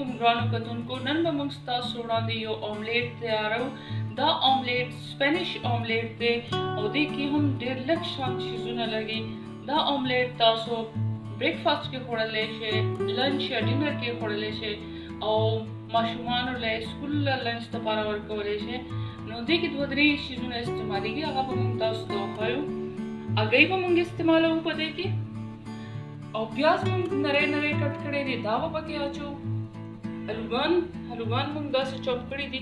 علیکم ګرانو کتونکو، نن به موږ ستاسو وړاندې یو اوملیټ تیارو. دا اوملیټ سپینش اوملیټ دی او دې کې هم ډېر لږ شان څیزونه لګي. دا اوملیټ تاسو بریکفاست کې خوړلی شئ، لنچ یا ډینر کې خوړلی شئ او ماشومانو له سکول له لنچ لپاره ورکولی شئ. نو دې کې دوه درې څیزونه استعمالیږي، هغه به موږ تاسو ته وښیو. هګۍ به موږ استعمالوو په دې کې، او پیاز موږ نری نری کټ کړی دی، دا به پکې اچو. الوګان موږ داسې چاپ کړي دي،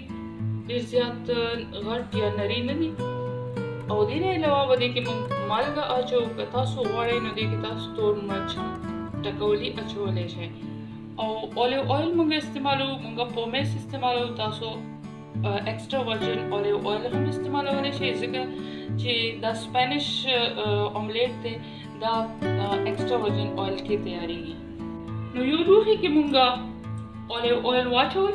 ډېر زیات غټ یا نری نه دي. او دې نه علاوه به دې کې موږ مالګه اچو. که تاسو غواړئ نو دې کې تاسو تور مرچ هم ټکولي اچولی شئ. او اولیو اویل موږ استعمالوو، موږ پومیس استعمالوو. تاسو ایکسټرا ورجن اولیو اویل هم استعمالولی شئ، ځکه چې دا سپینش اوملیټ دی، دا ایکسټرا ورجن اویل کې تیاریږي. نو یو لوښي کې مونږ اولیو اویل واچول.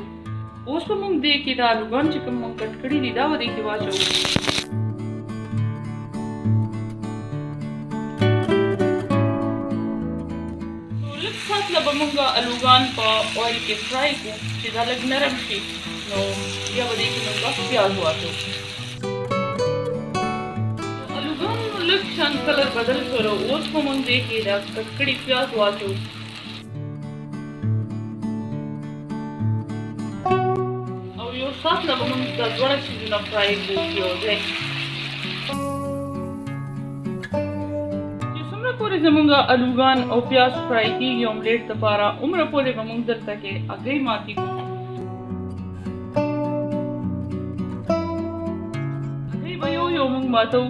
اوس به مونږ دې کې دا الوګان چې کوم مونږ کټ کړي دي، دا به دې کې واچوو. نو لږ ساعت له به مونږ الوګان په اویل کې فرای کړو چې دا لږ نرم شي. نو بیا به دې کې مونږ پیاز واچوو. الوګان لږ شان کلر بدل شول. اوس به مونږ دې کې دا کټ کړي پیاز واچوو. او یو ساعت له به مونږ دا دواړه څیزونه فرای کړو یو ځای، چې څومره پورې زمونږ الوګان او پیاز فرای کېږي اوملیټ دپاره، هومره پورې به مونږ دلته کې هګۍ ماتې کړو. هګۍ به یو یو مونږ ماتوو،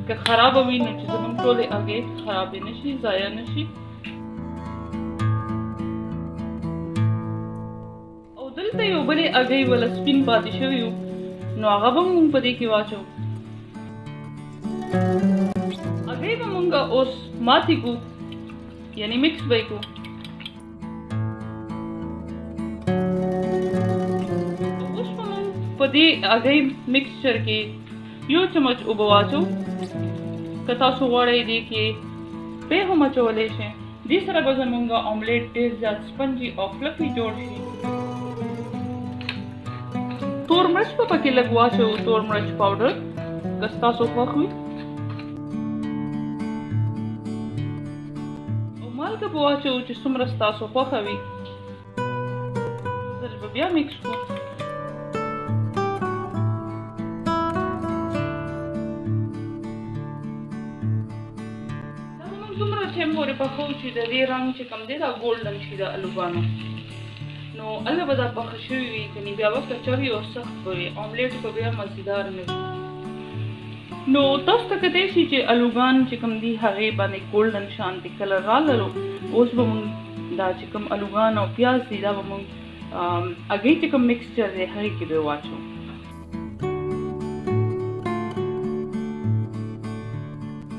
که خرابه وي نو چې زمونږ ټولې هګۍ خرابې نه شي، ضایع نه شي. او دلته یو بلې هګۍ وله سپین پاتې شوي وو، نو هغه به مونږ په دې کې واچوو. هګۍ به مونږ اوس ماتې کړو، یعنی مکس به یې کړو. اوس به مونږ په دې هګۍ مکسچر کې یو چمچ اوبه واچوو. که تاسو غواړئ دې کې پی هم اچولی شئ. دې سره به زمونږ اوملیټ ډېر زیات سپنجي او فلفي جوړ شي. تور مرچ به پکې لږ واچوو، تور مرچ پاوډر که ستاسو خوښ وي. او مالګه به واچوو چې څومره ستاسو خوښه وي. ځل به بیا مکس کړو. دا به موږ دومره ټایم پورې پخوو چې د دې رنګ چې کوم دی دا ګولډن شي د الوګانو. نو هله به دا پخه شوي وي، کنې بیا به کچه وي او سخت به وي، اوملیټ به بیا مزیدار نه وي. نو تاسو ته کتلی شئ چې الوګان چې کوم دي هغې باندې ګولډن شانتې کلر راللو. اوس به موږ دا چې کوم الوګان او پیاز دي، دا به موږ هګۍ چې کوم مکسچر دی هغې کې به یې واچوو.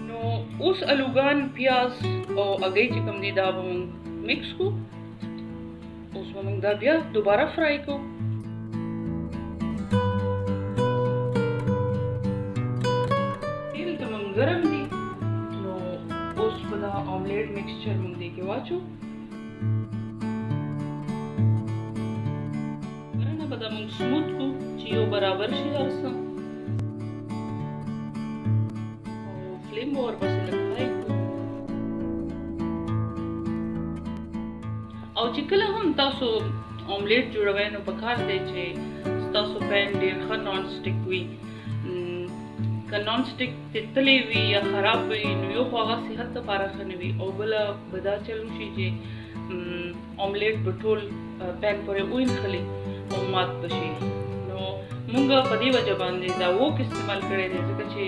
نو اوس الوګان، پیاز او هګۍ چې کوم دي دا به موږ مکس کړو. اوس به موږ دا بیا دوباره فرای کړو. تیل زموږ ګرم دي، نو اوس به دا اوملیټ مکسچر موږ دې کې واچو. ورنه به دا موږ سموت کړو چې یو برابر شي هر څه، او فلیم به ورپسې لږ های کړو. او چې کله هم تاسو اوملیټ جوړوئ نو پکار دی چې ستاسو پین ډېر ښه نان سټیک وي. که نان سټیک تللی وي یا خراب وي نو یو خو هغه صحت لپاره ښه نه وي، او بله به دا چل وشي چې اوملیټ به ټول پین پورې وینخلي او مات به شي. نو مونږ په دې وجه باندې دا ووک استعمال کړی دی، ځکه چې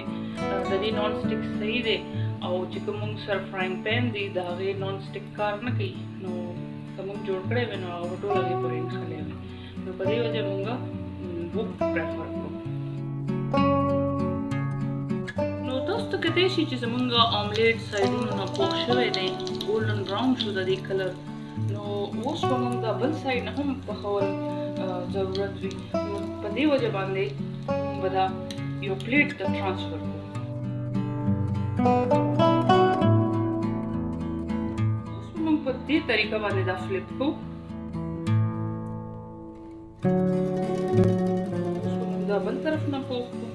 د دې نان سټیک صحیح دی، او چې کوم مونږ سره فرایینګ پین دی د هغې نان سټیک کار نه کوي. نو که مونږ جوړ کړی وي نو هغه به ټول هغې پورې نښلی وي. نو په دې وجه مونږ ووک پریفر کړو. نو تاسو ته کتلی شئ چې زمونږ اوملیټ سایډونو نه پوخ شوی دی، ګولډن براون شو د دې کلر. نو اوس به مونږ دا بل سایډ نه هم پخول ضرورت وي. نو په دې وجه باندې مونږ به دا یو پلیټ ته ټرانسفر کړو. اوس به مونږ په دې طریقه باندې دا فلیپ کوو. اوس به موږ دا بل طرف نه پوخ کړو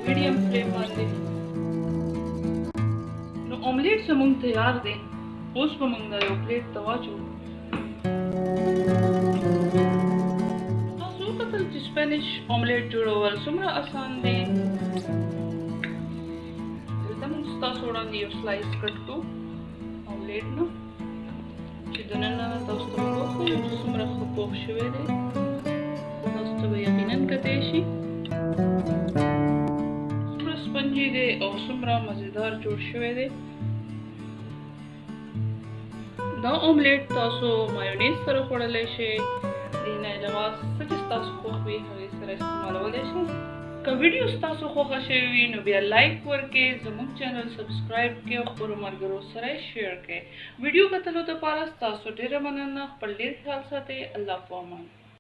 میډیم فلیم باندې. نو اوملیټ زموږ تیار دی. اوس به موږ دا یو پلیټ ته واچوو. تاسو وکتل چې سپینش اوملیټ جوړول څومره اسان دی. دلته موږ ستاسو وړاندې یو سلایس کټ کړو اوملیټ نه، چې دننه تاسو ته موږ وښیو چې څومره ښه پوخ شوی دی. تاسو ته به یقینا کتی شي څومره سپنجي دی او څومره مزیدار جوړ شوی دی. دا اوملیټ تاسو مایونیز سره خوړلی شئ، دې نه علاوه څه چې ستاسو خوښ وي هغې سره استعمالولی شئ. که ویډیو ستاسو خوښه شوې وي نو بیا لایک ورکړئ، زموږ چینل سبسکرایب کړئ او خپلو ملګرو سره شیر کړئ. ویډیو کتلو دپاره ستاسو ډېره مننه. خپل ډېر خیال ساتئ. الله په امان.